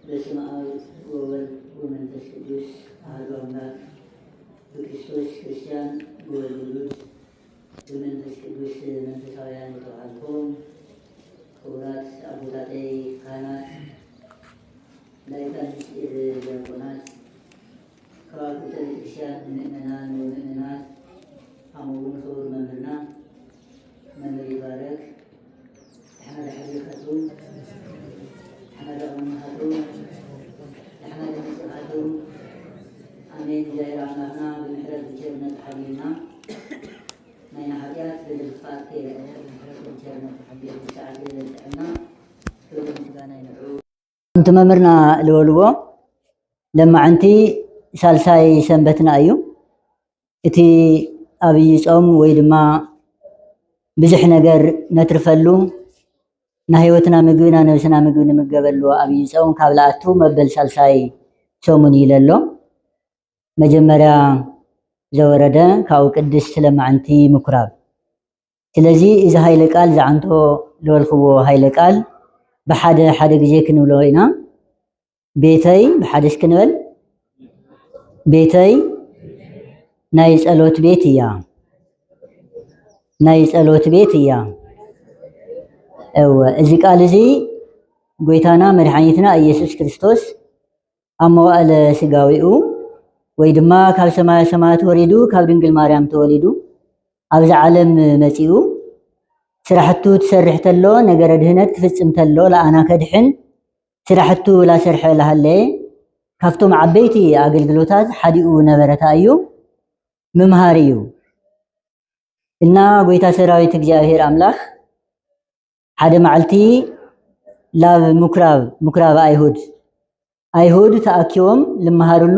በስመ አብ ወወልድ ወመንፈስ ቅዱስ አሐዱ አምላክ። በክርስቶስ ክርስቲያን፣ በወልድ ውሉድ፣ በመንፈስ ቅዱስ መንፈሳውያን የተባልኩም ክቡራት አቦታተይ ካህናት፣ ላይካን ምስጢር ዲያቆናት፣ ከዋክብተ ቤተክርስቲያን ምእመናን ወምእመናት፣ ከምኡ እውን ክቡር መምህርና መምህር ይባረክ፣ ድሕና ደሓን ዲኻቱ፣ ድሕና ደሓን ዲኻቱ፣ ድሕና ደሓን ዲኻቱ። ኣሜን። እግዚኣብሔር ኣምላኽና ብምሕረት ብቸርነት ሓልዩና፣ ናይና ሓጢኣት በደል ክፍኣት ከይረኣየ ብምሕረት ብቸርነት ሓልዩ ብሰዓት የብፅሐና። ክብሪ ምስጋና ይንዑ። ከምቲ መምህርና ዝበልዎ፣ ለማዕንቲ ሳልሳይ ሰንበትና እዩ። እቲ ኣብይ ጾም ወይ ድማ ብዙሕ ነገር ነትርፈሉ፣ ናይ ህይወትና ምግቢ፣ ናይ ነብስና ምግቢ ንምገበሉ ኣብይ ጾም ካብ ለኣቱ መበል ሳልሳይ ሰሙን እዩ ለሎ። መጀመርያ ዘወረደ ካብኡ ቅድስት ለማዕንቲ ምኩራብ። ስለዚ እዚ ሃይለ ቃል፣ ዝዓንቶ ዝበልክዎ ሃይለ ቃል ብሓደ ሓደ ግዜ ክንብሎ ኢና። ቤተይ፣ ብሓደ እስኪ ንበል። ቤተይ ናይ ጸሎት ቤት እያ። ናይ ጸሎት ቤት እያ። እወ፣ እዚ ቃል እዚ ጎይታና መድሓኒትና ኢየሱስ ክርስቶስ ኣብ መዋእለ ስጋዊኡ ወይ ድማ ካብ ሰማየ ሰማያት ወሪዱ ካብ ድንግል ማርያም ተወሊዱ ኣብዚ ዓለም መጺኡ ስራሕቱ ትሰርሕ ተሎ፣ ነገረ ድህነት ትፍጽም ተሎ፣ ለኣና ከድሕን ስራሕቱ ላሰርሐ ላሃለየ ካብቶም ዓበይቲ ኣገልግሎታት ሓዲኡ ነበረታ እዩ፣ ምምሃር እዩ። እና ጎይታ ሰራዊት እግዚኣብሔር ኣምላኽ ሓደ መዓልቲ ላብ ምኩራብ፣ ምኩራብ ኣይሁድ፣ ኣይሁድ ተኣኪቦም ልመሃርሉ፣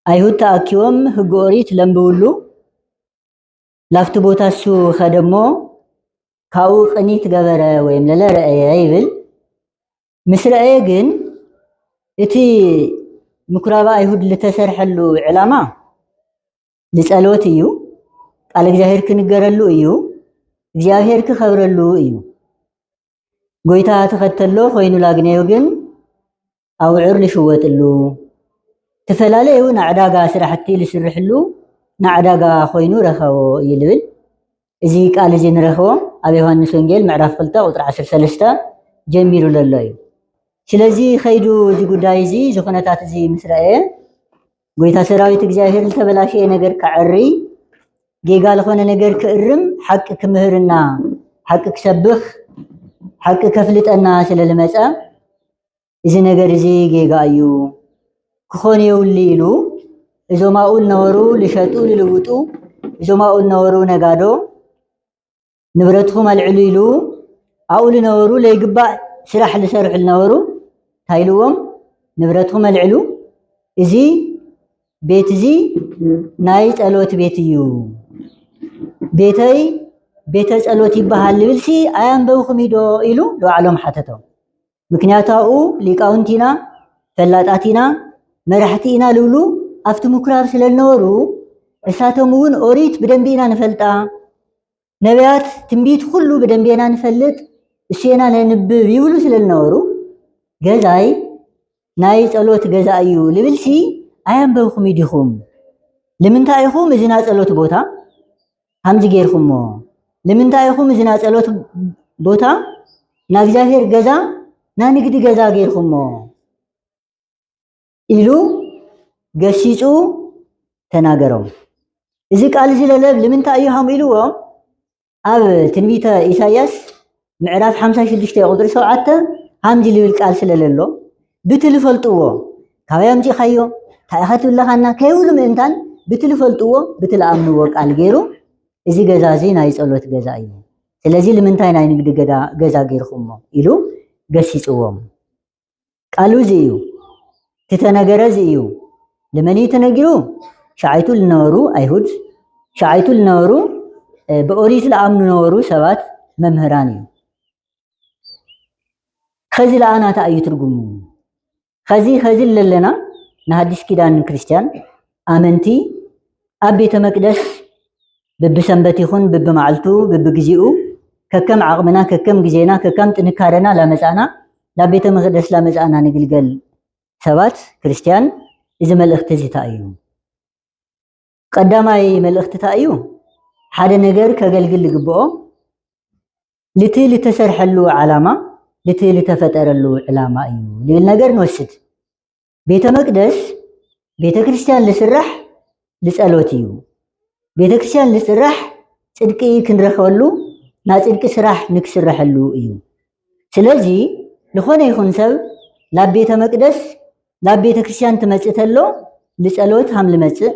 ኣይሁድ ተኣኪቦም ህጊ ኦሪት ለንብብሉ፣ ላፍቲ ቦታ እሱ ኸደ እሞ ካብኡ ቅኒት ገበረ ወይም ለለ ረአየ ይብል። ምስ ረአየ ግን እቲ ምኩራብ ኣይሁድ ልተሰርሐሉ ዕላማ ንጸሎት እዩ፣ ቃል እግዚኣብሔር ክንገረሉ እዩ፣ እግዚኣብሔር ክኸብረሉ እዩ። ጎይታ ተኸተሎ ኮይኑ ላግነዮ ግን ኣውዕር ልሽወጥሉ፣ ዝተፈላለዩ ንዕዳጋ ስራሕቲ ልስርሕሉ ንዕዳጋ ኮይኑ ረኸቦ እዩ ልብል። እዚ ቃል እዚ ንረኽቦ ኣብ ዮሃንስ ወንጌል ምዕራፍ ክልተ ቁፅሪ ዓሰርተ ሰለስተ ጀሚሩ ለሎ እዩ። ስለዚ ኸይዱ እዚ ጉዳይ እዚ፣ እዚ ኩነታት እዚ ምስ ረአየ፣ ጎይታ ሰራዊት እግዚኣብሔር ዝተበላሸየ ነገር ከዐሪ፣ ጌጋ ዝኾነ ነገር ክእርም፣ ሓቂ ክምህርና፣ ሓቂ ክሰብኽ፣ ሓቂ ከፍልጠና ስለ ልመጸ፣ እዚ ነገር እዚ ጌጋ እዩ፣ ክኾን የብሉ ኢሉ፣ እዞም ኣብኡ ልነበሩ ልሸጡ ልልውጡ፣ እዞም ኣብኡ ልነበሩ ነጋዶ፣ ንብረትኹም ኣልዕሉ ኢሉ፣ ኣብኡ ልነበሩ ለይግባእ ስራሕ ልሰርሑ ልነበሩ እንታይ ኢልዎም? ንብረትኹም ኣልዕሉ፣ እዚ ቤት እዚ ናይ ጸሎት ቤት እዩ። ቤተይ ቤተ ጸሎት ይበሃል ልብልሲ ኣያንበብኹም ኢዶ ኢሉ ንባዕሎም ሓተቶም። ምክንያቱ ኣብኡ ሊቃውንቲ ኢና፣ ፈላጣት ኢና፣ መራሕቲ ኢና ልብሉ ኣብቲ ምኩራብ ስለ ልነበሩ፣ እሳቶም እውን ኦሪት ብደንቢ ኢና ንፈልጣ፣ ነቢያት ትንቢት ኩሉ ብደንቢ ኢና ንፈልጥ፣ እሱ ኢና ነንብብ ይብሉ ስለ ልነበሩ፣ ገዛይ ናይ ጸሎት ገዛ እዩ ልብልሲ ኣያንበብኹም ዲኹም? ልምንታይ ኢኹም እዚ ናይ ጸሎት ቦታ ከምዚ ጌርኩሞ? ልምንታይ ኢኹም እዚ ናይ ጸሎት ቦታ ናይ እግዚኣብሔር ገዛ ናይ ንግዲ ገዛ ጌርኩሞ? ኢሉ ገሲጹ ተናገሮም። እዚ ቃል እዚ ለለብ ልምንታይ እዩ ሃም ኢልዎም? ኣብ ትንቢተ ኢሳይያስ ምዕራፍ ሓምሳ ሽዱሽተ ቁጽሪ ሸውዓተ ሃምዚ ልብል ቃል ስለ ለሎ፣ ብቲ ልፈልጥዎ፣ ካበይ ኣምጺእካዮ፣ እንታይ ኢኻ ትብለኻና ከይብሉ ምእንታን፣ ብቲ ልፈልጥዎ፣ ብቲ ልኣምንዎ ቃል ገይሩ፣ እዚ ገዛ እዚ ናይ ጸሎት ገዛ እዩ። ስለዚ ልምንታይ ናይ ንግዲ ገዳ-፣ ገዛ ገይርኩሞ? ኢሉ ገሲጽዎም። ቃሉ እዚ እዩ። እቲ ተነገረ እዚ እዩ። ንመን እዩ ተነጊሩ? ሸዓይቱ ልነበሩ ኣይሁድ፣ ሸዓይቱ ልነበሩ፣ እ፣ ብኦሪት ልኣምኑ ነበሩ ሰባት መምህራን እዩ። ኸዚ ለኣና እንታይ እዩ ትርጉሙ? ኸዚ፣ ኸዚ ለለና ንሃዲስ ኪዳን ክርስቲያን ኣመንቲ ኣብ ቤተ መቅደስ ብብሰንበት ይኹን ብብመዓልቱ፣ ብብግዜኡ፣ ከከም ዓቕምና፣ ከከም ግዜና፣ ከከም ጥንካረና ላመጻና ናብ ቤተ መቅደስ ላመጻእና ንግልገል ሰባት ክርስትያን እዚ መልእኽቲ እዚ እንታይ እዩ? ቀዳማይ መልእኽቲ እንታይ እዩ? ሓደ ነገር ከገልግል ዝግብኦ ልቲ ልተሰርሐሉ ዓላማ ልቲ ልተፈጠረሉ ዕላማ እዩ ልብል ነገር ንወስድ። ቤተ መቅደስ ቤተ ክርስትያን ልስራሕ ልጸሎት እዩ። ቤተ ክርስትያን ልስራሕ ጽድቂ ክንረኸበሉ ናይ ጽድቂ ስራሕ ንክስረሐሉ እዩ። ስለዚ ዝኾነ ይኹን ሰብ ናብ ቤተ መቅደስ ናብ ቤተ ክርስትያን ትመጽእ ተሎ ልጸሎት ሃም ልመጽእ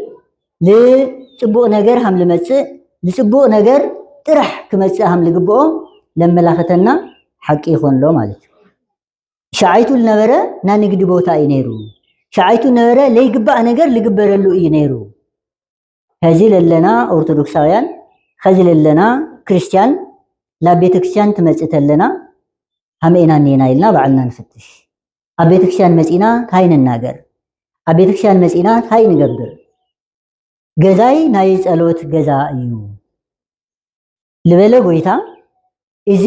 ልጽቡቕ ነገር ሃም ልመጽእ ልጽቡቕ ነገር ጥራሕ ክመጽእ ሃም ልግብኦ ለመላኸተና ሓቂ ይኾንሎ ማለት እዩ። ሸዓይቱ ልነበረ ናይ ንግዲ ቦታ እዩ ነይሩ። ሸዓይቱ ነበረ ለይግባእ ነገር ልግበረሉ እዩ ነይሩ። ከዚ ለለና ኦርቶዶክሳውያን ከዚ ለለና ክርስትያን ናብ ቤተ ክርስትያን ትመጽእ ተለና ሃመኤና እኔና ኢልና ባዕልና ንፍትሽ። ኣብ ቤተ ክርስትያን መጺና ታይ ንናገር? ኣብ ቤተ ክርስትያን መጺና ታይ ንገብር? ገዛይ ናይ ጸሎት ገዛ እዩ ልበለ ጎይታ። እዚ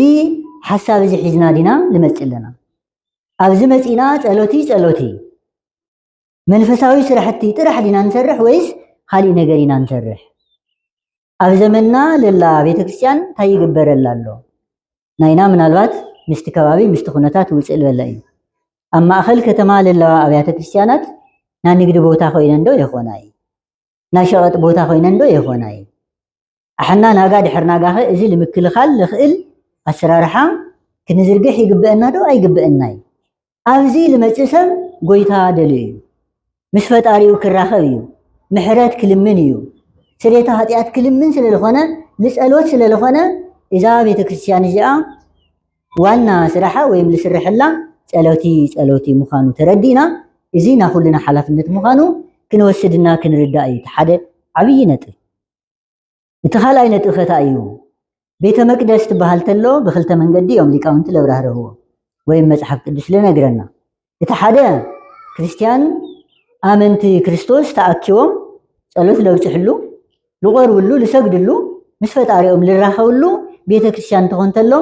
ሓሳብ እዚ ሒዝና ዲና ንመጽእ ኣለና? ኣብዚ መጺና ጸሎቲ ጸሎቲ መንፈሳዊ ስራሕቲ ጥራሕ ዲና ንሰርሕ ወይስ ካሊእ ነገር ኢና ንሰርሕ? ኣብ ዘመንና ለላ ቤተክርስትያን እንታይ ይግበረላ ኣሎ? ናይና ምናልባት ምስቲ ከባቢ ምስቲ ኩነታት ውፅእ ዝበለ እዩ። ኣብ ማእኸል ከተማ ለለዋ ኣብያተ ክርስትያናት ናይ ንግዲ ቦታ ኮይነን ዶ ይኾና እዩ? ናይ ሸቐጥ ቦታ ኮይነን ዶ ይኾና እዩ? ኣሕና ናጋ ድሕር ናጋኸ እዚ ንምክልኻል ልኽእል ኣሰራርሓ ክንዝርግሕ ይግበአና ዶ ኣይግበአና እዩ? ኣብዚ ልመጽእ ሰብ ጎይታ ደልዩ እዩ። ምስ ፈጣሪኡ ክራኸብ እዩ። ምሕረት ክልምን እዩ። ስሬታ ኃጢኣት ክልምን ስለ ዝኾነ ንጸሎት ስለ ዝኾነ እዛ ቤተ ክርስቲያን እዚኣ ዋና ስራሓ ወይም ልስርሐላ ጸሎቲ ጸሎቲ ምዃኑ ተረዲእና እዚ ናኹልና ሓላፍነት ምዃኑ ክንወስድና ክንርዳእ እዩ። እቲ ሓደ ዓብዪ ነጥብ። እቲ ካልኣይ ነጥብ ከታ እዩ። ቤተ መቅደስ ትበሃል ተሎ ብክልተ መንገዲ እዮም ሊቃውንቲ ለብራህረህዎ ወይም መጽሓፍ ቅዱስ ልነግረና። እቲ ሓደ ክርስቲያን ኣመንቲ ክርስቶስ ተኣኪቦም ጸሎት ለብጽሕሉ፣ ልቆርብሉ፣ ልሰግድሉ፣ ምስ ፈጣሪኦም ልራኸብሉ ቤተ ክርስቲያን ትኾን ተሎ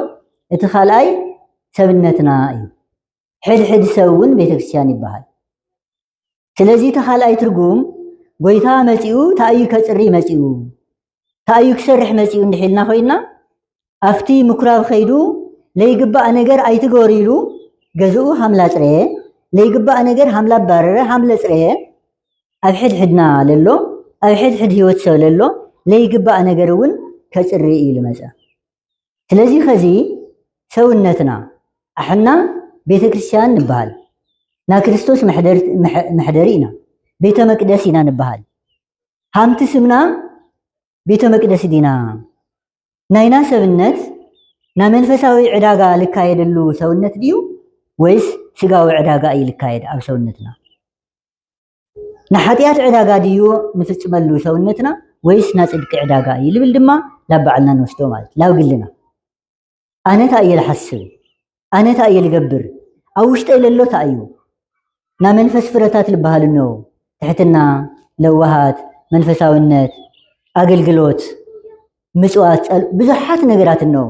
እቲ ካልኣይ ሰብነትና እዩ። ሕድሕድ ሰብ እውን ቤተ ክርስቲያን ይበሃል። ስለዚ እቲ ካልኣይ ትርጉም ጎይታ መጺኡ ታእዩ ከጽሪ መጺኡ ታእዩ ክሰርሕ መጺኡ እንድሒልና ኮይና ኣብቲ ምኩራብ ከይዱ ለይግባእ ነገር ኣይትገበሩ ኢሉ ገዝኡ ሃምላጽረየ ለይግባእ ነገር ሃምላባረረ ሃምለጽረየ ኣብ ሕድሕድና ለሎ ኣብ ሕድሕድ ህይወት ሰብ ለሎ ለይግባእ ነገር እውን ከጽሪ እዩ ልመጸ። ስለዚ ኸዚ ሰውነትና ኣሕና ቤተ ክርስቲያን ንበሃል። ናይ ክርስቶስ መሕደሪ ኢና። ቤተ መቅደስ ኢና ንበሃል። ሃምቲ ስምና ቤተ መቅደስ ዲና? ናይና ሰብነት ናይ መንፈሳዊ ዕዳጋ ልካየደሉ ሰውነት ድዩ ወይስ ስጋዊ ዕዳጋ እዩ ልካየድ ኣብ ሰውነትና? ንሓጢኣት ዕዳጋ ድዩ ንፍጽመሉ ሰውነትና ወይስ ናጽድቂ ዕዳጋ እዩ ልብል ድማ ላብ ባዕልና ንወስዶ ማለት ላብ ግልና ኣነ ታ እየ ልሓስብ ኣነ ታ እየ ልገብር ኣብ ውሽጠይ ለሎ ታ እዩ ናይ መንፈስ ፍረታት ልበሃል እነው ትሕትና ለዋሃት መንፈሳውነት ኣገልግሎት ምጽዋት ብዙሓት ነገራት እነው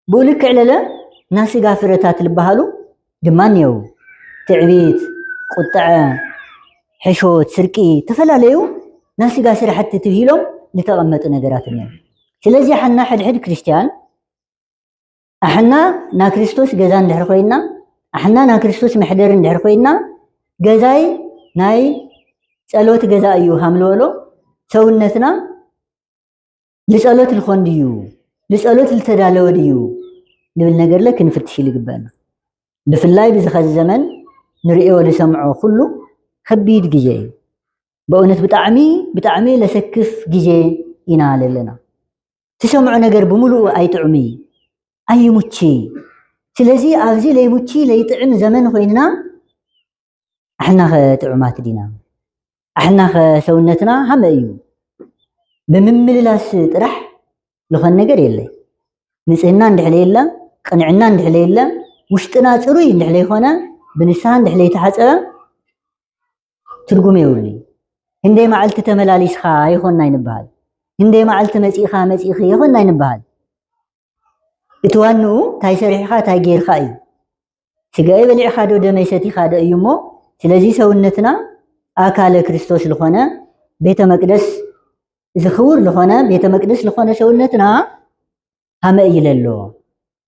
ብኡ ልክዕ ለለ ናይ ስጋ ፍረታት ልበሃሉ ድማ እኒአው። ትዕቢት፣ ቁጥዐ፣ ሕሾት፣ ስርቂ፣ ዝተፈላለዩ ናይ ስጋ ስራሕቲ ትብሂሎም ዝተቐመጡ ነገራት እዮም። ስለዚ ሓና ሕድሕድ ክርስትያን ኣሕና ናይ ክርስቶስ ገዛ እንድሕር ኮይና፣ ኣሕና ናይ ክርስቶስ መሕደሪ እንድሕር ኮይና፣ ገዛይ ናይ ጸሎት ገዛ እዩ ሃምልበሎ ሰውነትና ልጸሎት ልኾን ድዩ? ልጸሎት ልተዳለወ ድዩ? ልብል ነገርለ ክንፍትሽ ልግበአና። ብፍላይ ብዚ ኸዚ ዘመን ንርእዮ ልሰምዖ ኩሉ ከቢድ ግዜ እዩ። በእውነት ብጣዕሚ ብጣዕሚ ለሰክፍ ግዜ ኢና ለለና። ትሰምዖ ነገር ብምሉኡ ኣይጥዑሚ ኣይሙቺ። ስለዚ ኣብዚ ለይሙቺ ለይጥዕም ዘመን ኮይንና ኣሕናኸ ጥዑማት ዲና? ኣሕናኸ ሰውነትና ሃመ እዩ? ብምምልላስ ጥራሕ ልኾን ነገር የለ። ንጽህና እንድሕለ የለ፣ ቅንዕና እንድሕለ የለ፣ ውሽጥና ጽሩይ እንድሕለ ይኾነ፣ ብንስሓ እንድሕለ ይተሓጸበ ትርጉም የብሉ። ህንደይ መዓልቲ ተመላሊስኻ ይኾን ኣይንበሃል። ህንደይ መዓልቲ መጺእኻ መጺእኺ ይኾን ኣይንበሃል። እቲ ዋንኡ እንታይ ሰሪሕኻ እንታይ ጌርካ እዩ። ስጋይ በሊዕኻ ዶ ደመይ ሰቲኻ ዶ እዩ እሞ፣ ስለዚ ሰውነትና ኣካለ ክርስቶስ ዝኾነ ቤተ መቅደስ፣ እዚ ክቡር ዝኾነ ቤተ መቅደስ ዝኾነ ሰውነትና ሃመ እዩ ለሎ።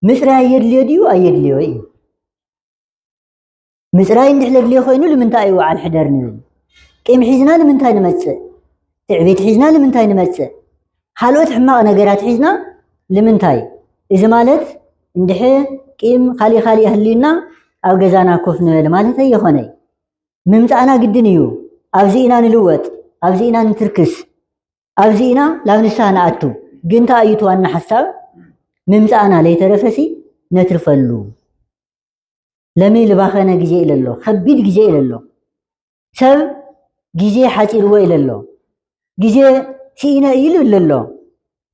ምጽራይ የድልዮ ድዩ ኣየድልዮ እዩ? ምጽራይ እንድሕር ዘድልዮ ኮይኑ ንምንታይ እዩ ወዓል ሕደር ንብል? ቂም ሒዝና ንምንታይ ንመጽእ? ትዕቢት ሒዝና ንምንታይ ንመጽእ? ካልኦት ሕማቕ ነገራት ሒዝና ንምንታይ? እዚ ማለት እንድሕር ቂም ካሊእ ካሊእ ህልዩና ኣብ ገዛና ኮፍ ንበል ማለት ኣይኾነይ። ምምጻእና ግድን እዩ። ኣብዚ ኢና ንልወጥ፣ ኣብዚ ኢና ንትርክስ፣ ኣብዚ ኢና ናብ ንስሓ ንኣቱ። ግን እንታይ እዩ እቲ ዋና ሓሳብ? ምምጻእና ለይተረፈሲ ነትርፈሉ። ለሚ ልባኸነ ግዜ ኢለ ኣሎ፣ ከቢድ ግዜ ኢለ ኣሎ። ሰብ ግዜ ሓጺርዎ ኢለ ኣሎ። ግዜ ስኢነ እዩ ኢሉ ኣሎ።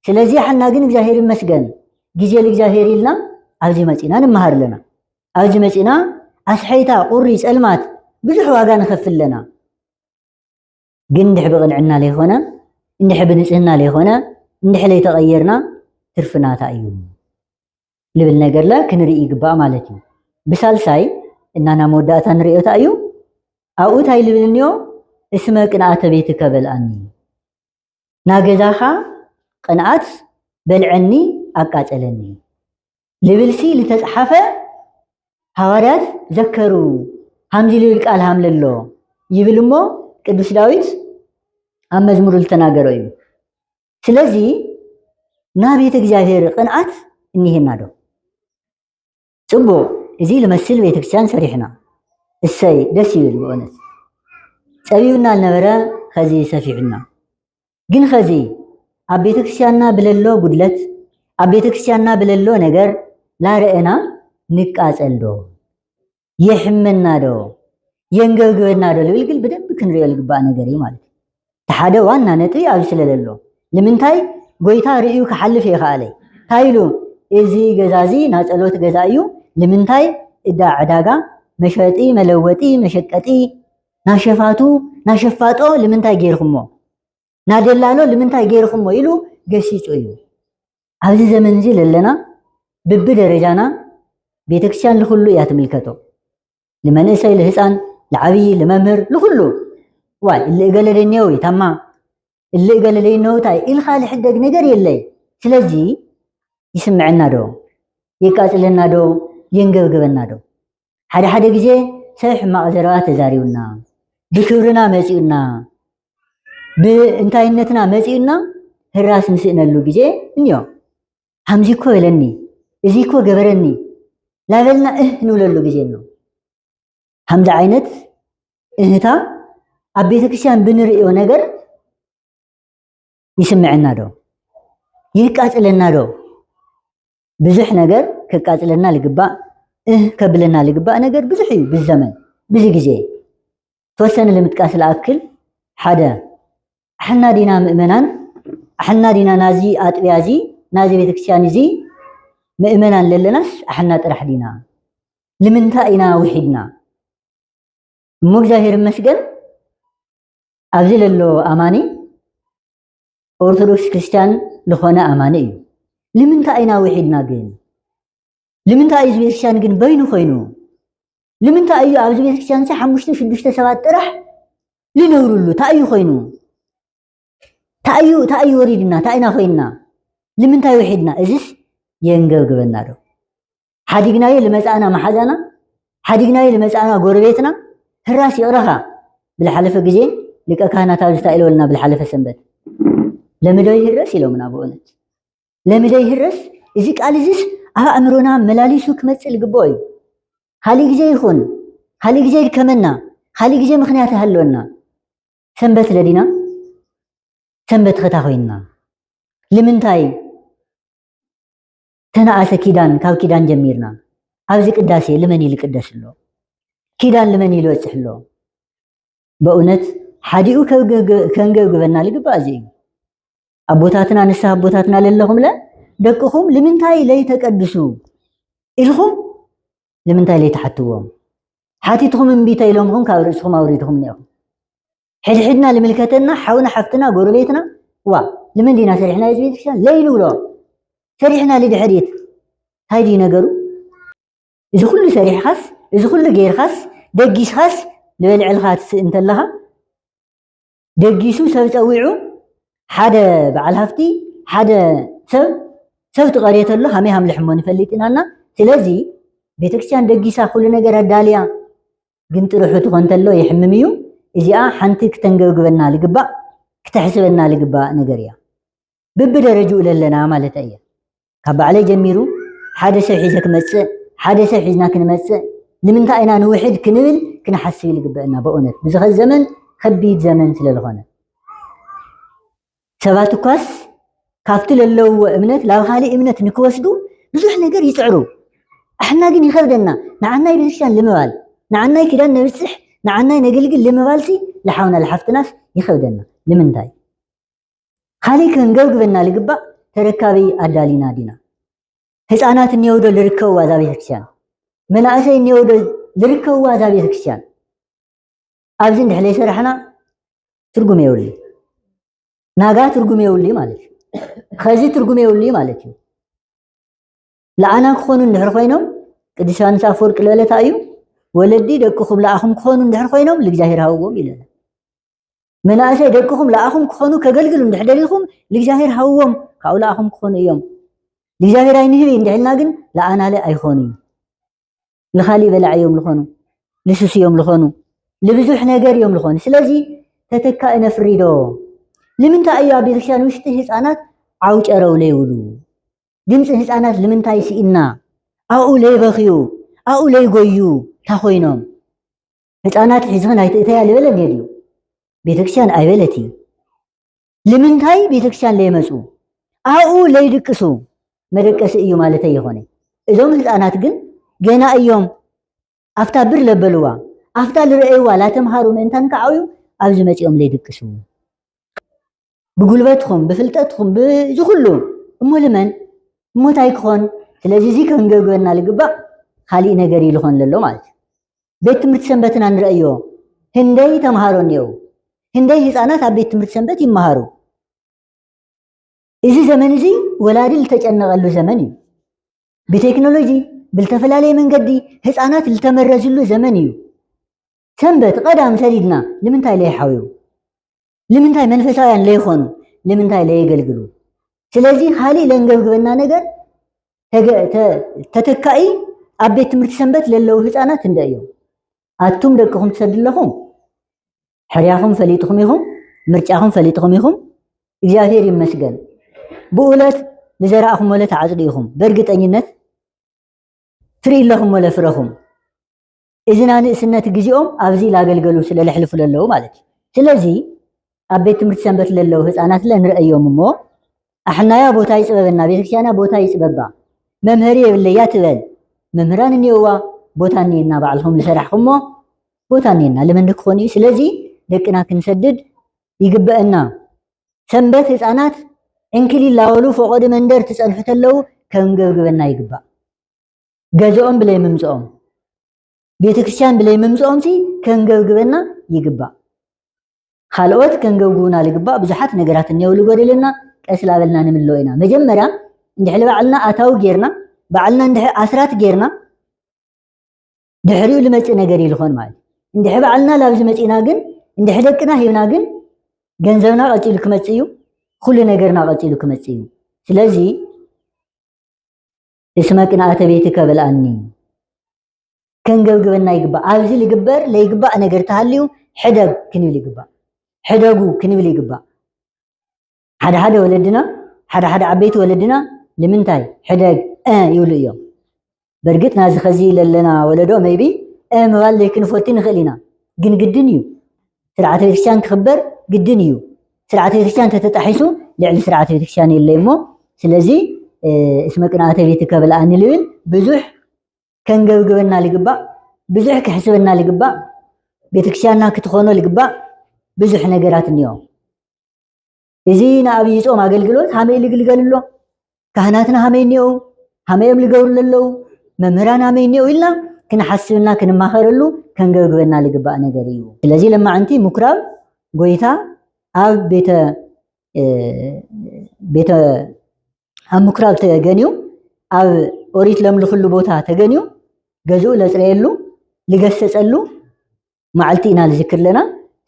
ስለዚ ሓና ግን እግዚኣብሔር ይመስገን፣ ግዜ ልእግዚኣብሔር ኢልና ኣብዚ መጺና ንመሃር ኣለና። ኣብዚ መጺና ኣስሐይታ፣ ቁሪ፣ ጸልማት ብዙሕ ዋጋ ንኸፍል ኣለና። ግን እንድሕ ብቕንዕና ለይኾነ፣ እንድሕ ብንጽህና ለይኾነ፣ እንድሕ ለይተቐየርና ትርፍናታ እዩ ልብል ነገርለ ክንርኢ ይግባእ ማለት እዩ። ብሳልሳይ እናና መወዳእታ ንርእዮታ እዩ። ኣብኡ እንታይ ልብል እኒኦ? እስመ ቅንኣተ ቤትከ በልዓኒ፣ ናገዛኻ ቅንኣት በልዐኒ ኣቃጸለኒ ልብልሲ ልተጽሓፈ ሃዋርያት ዘከሩ፣ ሃምዚ ልብል ቃል ሃምለሎ ይብል እሞ ቅዱስ ዳዊት ኣብ መዝሙሩ ልተናገሮ እዩ። ስለዚ ናብ ቤተ እግዚኣብሔር ቅንኣት እኒሄና ዶ? ጽቡቕ፣ እዚ ልመስል ቤተክርስትያን ሰሪሕና። እሰይ፣ ደስ ይብል ብእውነት። ጸቢቡና ልነበረ ኸዚ ሰፊሑና። ግን ኸዚ ኣብ ቤተክርስትያንና ብለሎ ጉድለት፣ ኣብ ቤተክርስትያንና ብለሎ ነገር ላረአና ንቃጸል ዶ? የሕመና ዶ? የንገብግበና ዶ? ልብል ግን ብደንብ ክንሪኦ ልግባእ ነገር እዩ ማለት እዩ። እቲ ሓደ ዋና ነጥቢ ኣብዚ ስለለሎ። ንምንታይ ጎይታ ርእዩ ክሓልፍ የኸኣለ? እንታይ ኢሉ? እዚ ገዛ እዚ ናይ ጸሎት ገዛ እዩ። ንምንታይ እዳ ዕዳጋ መሸጢ፣ መለወጢ፣ መሸቀጢ ናሸፋቱ፣ ናሸፋጦ ልምንታይ ጌርኩሞ? ናደላሎ ልምንታይ ጌርኩሞ? ኢሉ ገሲጹ እዩ። ኣብዚ ዘመን እዚ ለለና ብብደረጃና ቤተክርስትያን ልኹሉ እያ ትምልከቶ። ልመንእሰይ፣ ልህፃን፣ ልዓብዪ፣ ልመምህር፣ ልኹሉ። ዋይ፣ እሊ እገለ ደይነው ይታማ፣ እሊ እገለ ደይነው ታይ ኢልካ ልሕደግ ነገር የለይ። ስለዚ ይስምዐና ዶ? የቃጽለና ዶ? የንገብግበና ዶ? ሓደ ሓደ ግዜ ሰብ ሕማቕ ዘረባ ተዛሪቡና፣ ብክብርና መጺኡና፣ ብእንታይነትና መጺኡና፣ ህራስ ንስእነሉ ግዜ እኒኦ። ሃምዚ እኮ በለኒ፣ እዚ እኮ ገበረኒ ላበልና እህ ንብለሉ ግዜ ኣሎ። ሃምዚ ዓይነት እህታ ኣብ ቤተክርስትያን ብንርእዮ ነገር ይስምዐና ዶ? የቃጽለና ዶ? ብዙሕ ነገር ከቃጽለና ልግባእ፣ እህ ከብለና ልግባእ ነገር ብዙሕ እዩ። ብዚ ዘመን፣ ብዚ ግዜ ተወሰነ ንምጥቃስ ልኣክል፣ ሓደ፣ ኣሕና ዲና ምእመናን? ኣሕና ዲና ናዚ ኣጥብያ እዚ፣ ናዚ ቤተክርስትያን እዚ ምእመናን ለለናስ ኣሕና ጥራሕ ዲና? ልምንታይ ኢና ውሒድና? እሞ እግዚኣብሔር ይመስገን፣ ኣብዚ ለሎ ኣማኒ ኦርቶዶክስ ክርስትያን ልኾነ ኣማኒ እዩ። ልምንታይ ኢና ውሒድና ግን? ልምንታይ እዩ እዚ ቤተክርስትያን ግን በይኑ ኮይኑ? ልምንታይ እዩ ኣብዚ ቤተክርስትያን እዚ ሓሙሽተ ሽዱሽተ ሰባት ጥራሕ ልነብርሉ? እንታይ እዩ ኮይኑ? እንታይ እዩ፣ እንታይ እዩ ወሪድና? እንታይ ኢና ኮይንና? ልምንታይ ውሒድና? እዚስ የንገብግበና ዶ? ሓዲግናዮ ልመጻእና መሓዛና፣ ሓዲግናዮ ልመጻእና ጎረቤትና፣ ህራስ ይቕረኻ። ብልሓለፈ ግዜ ሊቀ ካህናት ኣብዚ እንታይ ኢለወልና ብልሓለፈ ሰንበት? ለምዶ ይህረስ ኢሎምና ብእውነት። ለምዶ ይህረስ፣ እዚ ቃል እዚስ ኣብ ኣእምሮና መላሊሱ ክመጽእ ልግብኦ እዩ። ካልእ ግዜ ይኹን፣ ካልእ ግዜ ይድከመና፣ ካልእ ግዜ ምኽንያት ይሃልወና። ሰንበት ለዲና? ሰንበት ኸታ ኮይንና? ልምንታይ ተነኣሰ ኪዳን፣ ካብ ኪዳን ጀሚርና ኣብዚ ቅዳሴ ልመን ይልቅደስ ኣሎ? ኪዳን ልመን ይልበጽሕ ኣሎ? በእውነት ሓዲኡ ከንገብግበና ልግባእ እዚ እዩ። ኣቦታትና፣ ንስሓ ኣቦታትና ለለኹምለ ደቅኹም ልምንታይ ለይተቀድሱ ኢልኹም ልምንታይ ለይተሓትዎም? ሓቲትኹም እምቢ ተኢሎምኹም ካብ ርእስኹም ኣውሪድኹም እኒኦኹም። ሕድሕድና ልምልከተና፣ ሓውና ሓፍትና ጎረቤትና፣ ዋ፣ ልመን ዲና ሰሪሕና እዚ ቤተክርስትያን ለይንብሎ፣ ሰሪሕና ልድሕሪት። እንታይ ድዩ ነገሩ? እዚ ኩሉ ሰሪሕኻስ እዚ ኩሉ ጌርካስ፣ ደጊስካስ፣ ልበልዕልካ ትስእ እንተለኻ፣ ደጊሱ ሰብ ጸዊዑ፣ ሓደ በዓል ሃፍቲ፣ ሓደ ሰብ፣ ሰብ ትቐርዮ ተሎ፣ ሃመይ ሃምልሕ እሞ ንፈልጥ ኢናና። ስለዚ ቤተክርስትያን ደጊሳ ኩሉ ነገር ኣዳልያ፣ ግን ጥርሑ ትኾን ተሎ ይሕምም እዩ። እዚኣ ሓንቲ ክተንገብግበና ልግባእ፣ ክተሕስበና ልግባእ ነገር እያ። ብብደረጅኡ ለለና ማለት እየ። ካብ ባዕለይ ጀሚሩ ሓደ ሰብ ሒዘ ክመጽእ፣ ሓደ ሰብ ሒዝና ክንመጽእ፣ ንምንታይ ኢና ንውሕድ ክንብል ክንሓስብ ልግበአና። ብእውነት ብዝኸ ዘመን ከቢድ ዘመን ስለ ዝኾነ፣ ሰባት እኳስ ካብቲ ለለውዎ እምነት ላብ ካልእ እምነት ንክወስዱ ብዙሕ ነገር ይጽዕሩ። ኣሕና ግን ይኸብደና። ንዓናይ ቤተክርስትያን ልምባል፣ ንዓናይ ኪዳን ነብጽሕ፣ ንዓናይ ነግልግል ልምባልሲ፣ ልሓውና ልሓፍትናስ ይኸብደና። ንምንታይ? ካልእ ከንገብግበና ልግባእ፣ ተረካቢ ኣዳሊና ዲና? ህፃናት እኒአው ዶ ልርከብዋ እዛ ቤተክርስትያን? መናእሰይ እኒአው ዶ ልርከብዋ እዛ ቤተክርስትያን? ኣብዚ እንድሕር ለይሰራሕና ትርጉም የብሉ። ናጋ ትርጉም የብሉ ማለት እዩ። ኸዚ ትርጉም የብሉ ማለት እዩ። ለኣና ክኾኑ እንድሕር ኮይኖም፣ ቅዱስ ዮሃንስ ኣፈወርቅ ልበለታ እዩ፣ ወለዲ ደቅኹም ለኣኹም ክኾኑ እንድሕር ኮይኖም ልእግዚኣብሔር ሃብዎም ኢለና። መናእሰይ ደቅኹም ለኣኹም ክኾኑ ከገልግሉ እንድሕር ደሊኹም ልእግዚኣብሔር ሃብዎም፣ ካብኡ ለኣኹም ክኾኑ እዮም። ልእግዚኣብሔር ኣይንህብ እዩ እንድሕልና ግን ለኣናለ ኣይኾኑ እዩ። ልኻሊ በላዕ እዮም ልኾኑ፣ ልሱስ እዮም ልኾኑ፣ ልብዙሕ ነገር እዮም ልኾኑ። ስለዚ ተተካኢ ነፍሪ ዶ? ንምንታይ እዩ ኣብ ቤተክርስትያን ውሽጢ ህፃናት ዓው ጨረው ለይብሉ? ድምፂ ህፃናት ልምንታይ ስኢና? ኣብኡ ለይበኽዩ፣ ኣብኡ ለይጎዩ፣ እንታይ ኮይኖም? ህፃናት ሒዝኽን ኣይትእተያ ልበለ እንድየ ድዩ? ቤተክርስትያን ኣይበለት እዩ። ልምንታይ ቤተክርስትያን ለይመፁ? ኣብኡ ለይድቅሱ፣ መደቀሲ እዩ ማለተይ ይኾነ። እዞም ህፃናት ግን ገና እዮም። ኣብታ ብር ለበልዋ፣ ኣብታ ልረእይዋ ላተምሃሩ ምእንታን ከዓብዩ ኣብዚ መፂኦም ለይድቅሱ። ብጉልበትኹም፣ ብፍልጠትኹም፣ ብዚ ኩሉ እሞ ልመን፣ እሞ እንታይ ክኾን? ስለዚ እዚ ከንገብግበና ልግባእ ካሊእ ነገር እዩ ልኾን ለሎ ማለት እዩ። ቤት ትምህርቲ ሰንበትና ንረእዮ፣ ህንደይ ተምሃሮ እኒአው፣ ህንደይ ህፃናት ኣብ ቤት ትምህርቲ ሰንበት ይመሃሩ። እዚ ዘመን እዚ ወላዲ ልተጨነቐሉ ዘመን እዩ። ብቴክኖሎጂ፣ ብልተፈላለየ መንገዲ ህፃናት ልተመረዝሉ ዘመን እዩ። ሰንበት ቀዳም ሰዲድና ልምንታይ ለይሓውዩ? ልምንታይ መንፈሳውያን ለይኾኑ? ልምንታይ ለየገልግሉ? ስለዚ ካሊእ ለንገብግበና ነገር ተገ-፣ ተ-፣ ተተካኢ ኣብ ቤት ትምህርቲ ሰንበት ለለዉ ህፃናት እንደ እዮም። ኣቱም ደቅኹም ትሰዱ ኣለኹም፣ ሕርያኹም ፈሊጥኹም ኢኹም፣ ምርጫኹም ፈሊጥኹም ኢኹም። እግዚኣብሔር ይመስገን። ብኡለት ንዘራእኹም ወለ ተዓጽዱ ኢኹም። በእርግጠኝነት ትርኢ ኣለኹም ወለ ፍረኹም። እዚ ናይ ንእስነት ግዜኦም ኣብዚ ላገልገሉ ስለ ለሕልፉ ለለዉ ማለት እዩ። ስለዚ ኣብ ቤት ትምህርቲ ሰንበት ለለዉ ህፃናት ለ ንረአዮም እሞ፣ ኣሕናያ ቦታ ይፅበበና፣ ቤተክርስትያና ቦታ ይፅበባ፣ መምህር የብለያ ትበል። መምህራን እኒኦዋ፣ ቦታ እኒኤና፣ ባዕልኹም ዝሰራሕኹሞ ቦታ እኒኤና፣ ልመንዲ ክኾኑ እዩ። ስለዚ ደቅና ክንሰድድ ይግበአና። ሰንበት ህፃናት ዕንክሊል ላበሉ ፈቆዲ መንደር ትፀንሑ ተለዉ ከንገብግበና ይግባእ። ገዝኦም ብለይ ምምፅኦም፣ ቤተክርስትያን ብለይ ምምፅኦም ሲ ከንገብግበና ይግባእ። ካልኦት ከንገብግቡና ልግባእ ብዙሓት ነገራት እኒአው ልጎደልና፣ ቀስ ላበልና ንምልኦ ኢና። መጀመርያ እንድሕሪ ባዕልና ኣታዊ ጌርና፣ ባዕልና እንድሕሪ ኣስራት ጌርና፣ ድሕሪኡ ልመፅእ ነገር እዩ ልኾን ማለት እዩ። እንድሕሪ ባዕልና ላብዚ መፂእና ግን፣ እንድሕሪ ደቅና ሂብና ግን፣ ገንዘብና ቀፂሉ ክመፅእ እዩ፣ ኩሉ ነገርና ቀፂሉ ክመፅእ እዩ። ስለዚ እስመ ቅንኣተ ቤትከ በልዓኒ፣ ከንገብግበና ይግባእ። ኣብዚ ልግበር ለይግባእ ነገር ተሃልዩ ሕደግ ክንብል ይግባእ። ሕደጉ ክንብል ይግባእ። ሓደ ሓደ ወለድና፣ ሓደ ሓደ ዓበይቲ ወለድና ልምንታይ ሕደግ እ ይብሉ እዮም። በርግጥ ናዚ ኸዚ ለለና ወለዶ maybe እ ምባል ለይክንፈቱ ንኽእል ኢና፣ ግን ግድን እዩ። ስርዓተ ቤተክርስትያን ክኽበር ግድን እዩ። ስርዓተ ቤተክርስትያን ተተጣሒሱ ልዕሊ ስርዓተ ቤተክርስትያን የለይ እሞ፣ ስለዚ እ፣ እስመ ቅንኣተ ቤትከ በልዓኒ ልብል ብዙሕ ከንገብግበና ልግባእ፣ ብዙሕ ከሕስበና ልግባእ፣ ቤተክርስትያንና ክትኾኖ ልግባእ ብዙሕ ነገራት እኒኦ። እዚ ንኣብይ ጾም ኣገልግሎት ሃመይ ልግልገል ኣሎ፣ ካህናትና ሃመይ እኒኦ፣ ሃመይ እዮም ልገብሩ ለለዉ፣ መምህራን ሃመይ እኒኦ ኢልና ክንሓስብና ክንማኸረሉ ከንገብግበና ልግባእ ነገር እዩ። ስለዚ ለማዕንቲ ምኩራብ ጎይታ ኣብ ቤተ፣ እ፣ ቤተ፣ ኣብ ምኩራብ ተገንዩ፣ ኣብ ኦሪት ለምልኽሉ ቦታ ተገንዩ፣ ገዝኡ ለጽረየሉ፣ ልገሰጸሉ መዓልቲ ኢና ልዝክር ኣለና።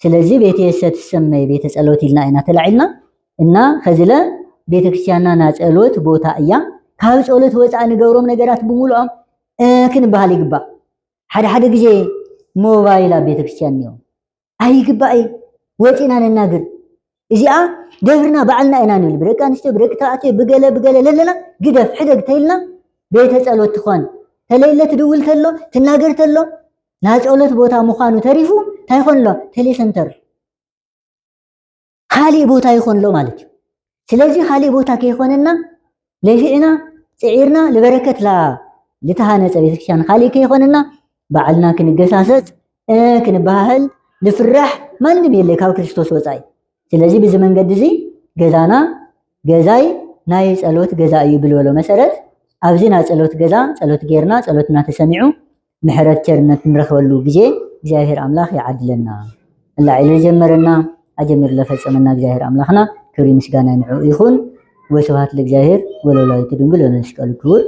ስለዚ ቤተ የሰ ትሰመይ ቤተ ጸሎት ኢልና ኢና ተላዒልና እና ከዚለ ቤተክርስቲያንና ናይ ጸሎት ቦታ እያ። ካብ ጸሎት ወፃእ ንገብሮም ነገራት ብምሉኦም እ ክንበሃል ይግባእ። ሓደ ሓደ ግዜ ሞባይል ኣብ ቤተክርስቲያን እኒኦ ኣይግባእ እዩ። ወፂና ነናግር። እዚኣ ደብርና ባዕልና ኢና ንብል። ብደቂ ኣንስትዮ ብደቂ ተባዕትዮ ብገለ ብገለ ለለና ግደፍ ሕደግ ተይልና ቤተ ጸሎት ትኾን ተለይለ ትድውል ተሎ ትናገር ተሎ ናይ ጸሎት ቦታ ምዃኑ ተሪፉ እንታይ ይኾን ኣሎ? ቴሌሰንተር ካሊእ ቦታ ይኾን ኣሎ ማለት እዩ። ስለዚ ካሊእ ቦታ ከይኾነና ለፊዕና ጽዒርና ልበረከት ላ ልተሃነጸ ቤተክርስትያን ካሊእ ከይኾነና ባዕልና ክንገሳሰጽ እ ክንበሃህል ልፍራሕ ማንም የለ ካብ ክርስቶስ ወጻኢ። ስለዚ ብዚ መንገዲ እዚ ገዛና ገዛይ ናይ ጸሎት ገዛ እዩ ብልበሎ መሰረት ኣብዚ ናይ ጸሎት ገዛ ጸሎት ጌርና ጸሎትና ተሰሚዑ ምሕረት ቸርነት ንረኽበሉ ግዜ እግዚኣብሔር ኣምላኽ ይዓድለና። እላዒሉ ዝጀመረና ኣጀሚሩ ለፈጸመና እግዚኣብሔር ኣምላኽና ክብሪ ምስጋና ንዕኡ ይኹን። ወስብሐት ለእግዚኣብሔር ወለወላዲቱ ድንግል ወለመስቀሉ ክቡር።